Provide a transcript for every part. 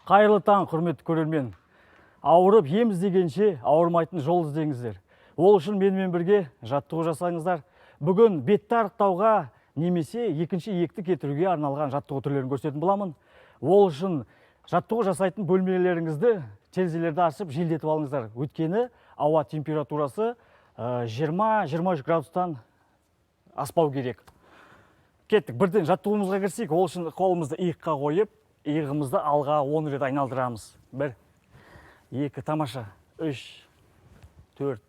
Қайырлы таң, құрметті көрермен! Ауырып ем іздегенше, ауырмайтын жол іздеңіздер. Ол үшін менімен бірге жаттығу жасаңыздар. Бүгін бетті арықтауға немесе екінші иекті кетіруге арналған жаттығу түрлерін көрсететін боламын. Ол үшін жаттығу жасайтын бөлмелеріңізді, терезелерді ашып, желдетіп алыңыздар. Өйткені ауа температурасы 20-23 градустан аспау керек. Кеттік, бірден жаттығуымызға кірісейік. Ол үшін қолымызды иыққа қойып, иығымызды алға 10 рет айналдырамыз. Бір, екі, тамаша, үш, төрт,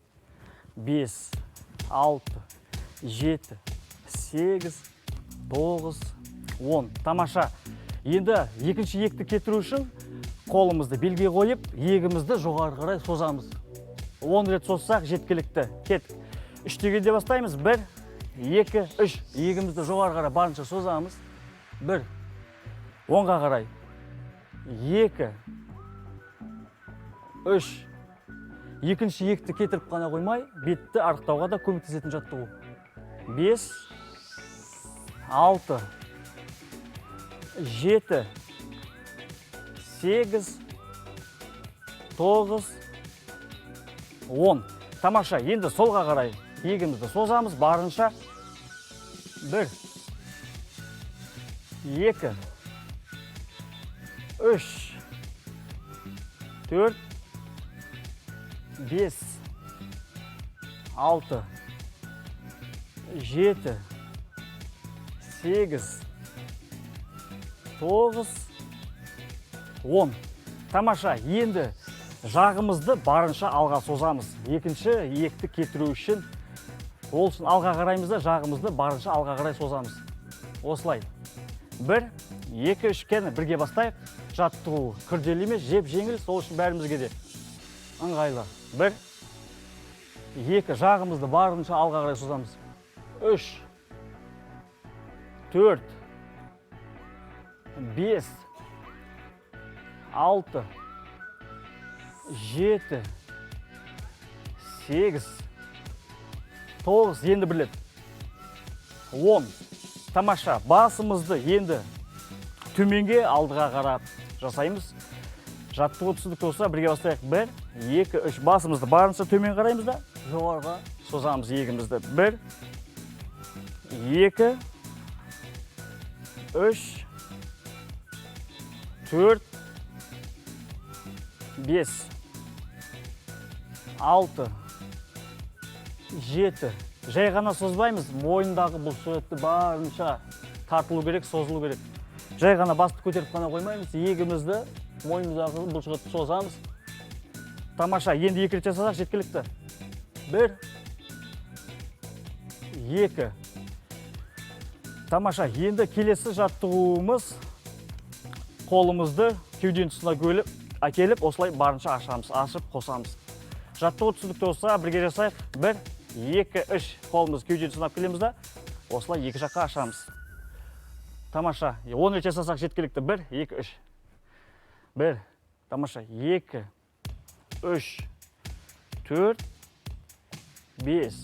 бес, алты, жеті, сегіз, тоғыз, 10. Тамаша. Енді екінші иекті кетіру үшін қолымызды белге қойып, иегімізді жоғары қарай созамыз. 10 рет созсақ, жеткілікті. Кеттік. Үш дегенде бастаймыз. Бір, екі, үш. Иегімізді жоғары қарай барынша созамыз. Бір, оңға қарай, екі, үш. Екінші иекті кетіріп қана қоймай, бетті арықтауға да көмектесетін жаттығу. Бес, алты, жеті, сегіз, тоғыз, 10. Тамаша. Енді солға қарай иегімізді созамыз барынша. Бір, екі, үш, төрт, бес, алты, жеті, сегіз, тоғыз, 10. Тамаша. Енді жағымызды барынша алға созамыз екінші иекті кетіру үшін. Ол үшін алға қараймыз да, жағымызды барынша алға қарай созамыз осылай. Бір, екі, үш. Кәні, бірге бастайық. Жаттығу күрделі емес, жеп жеңіл, сол үшін бәрімізге де ыңғайлы. Бір, екі, жағымызды барынша алға қарай созамыз. Үш, төрт, бес, алты, жеті, сегіз, тоғыз, енді бір рет, 10. Тамаша. Басымызды енді төменге, алдыға қарап жасаймыз. Жаттығу түсінікті болса, бірге бастайық. Бір, екі, үш. Басымызды барынша төмен қараймыз да, жоғарыға созамыз иегімізді. Бір, екі, үш, төрт, бес, алты, жеті. Жай ғана созбаймыз, мойындағы бұлшықетті барынша тартылу керек, созылу керек. Жай ғана басты көтеріп қана қоймаймыз, иегімізді, мойнымыздағы бұлшықетті созамыз. Тамаша. Енді екі рет жасасақ, жеткілікті. Бір, екі. Тамаша. Енді келесі жаттығуымыз: қолымызды кеуденің тұсына көліп әкеліп, осылай барынша ашамыз, ашып қосамыз. Жаттығу түсінікті болса, бірге жасайық. Бір, екі, үш. Қолымызды кеуденің тұсына алып келеміз да, осылай екі жаққа ашамыз. Тамаша. 10 рет жасасақ, жеткілікті. Бір, екі, үш. Бір, тамаша, екі, үш, төрт, бес,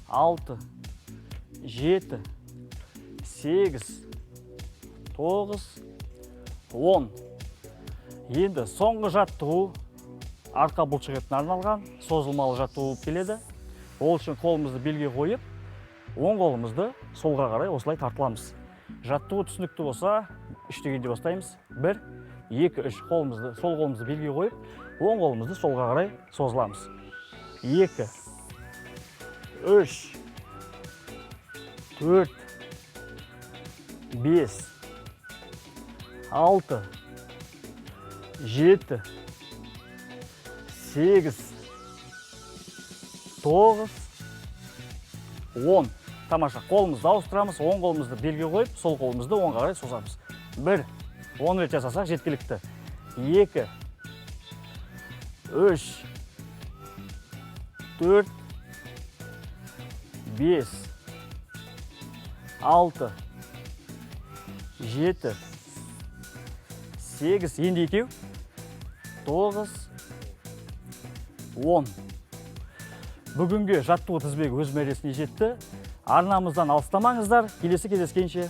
алты, жеті, сегіз, тоғыз, 10. Енді соңғы жаттығу арқа бұлшықетіне арналған созылмалы жаттығу болып келеді. Ол үшін қолымызды белге қойып, оң қолымызды солға қарай осылай тартыламыз. Жаттығу түсінікті болса, үш дегенде бастаймыз. Бір, екі, үш. Қолымызды, сол қолымызды белге қойып, оң қолымызды солға қарай созыламыз. Екі, үш, төрт, бес, алты, жеті, сегіз, тоғыз, 10. Тамаша. Қолымызды ауыстырамыз. Оң қолымызды белге қойып, сол қолымызды оңға қарай созамыз. Бір, 10 рет жасасақ, жеткілікті. Екі, үш, төрт, бес, алты, жеті, сегіз, енді екеу, тоғыз, 10. Бүгінгі жаттығу тізбегі өз мәресіне жетті. Арнамыздан алыстамаңыздар. Келесі кездескенше.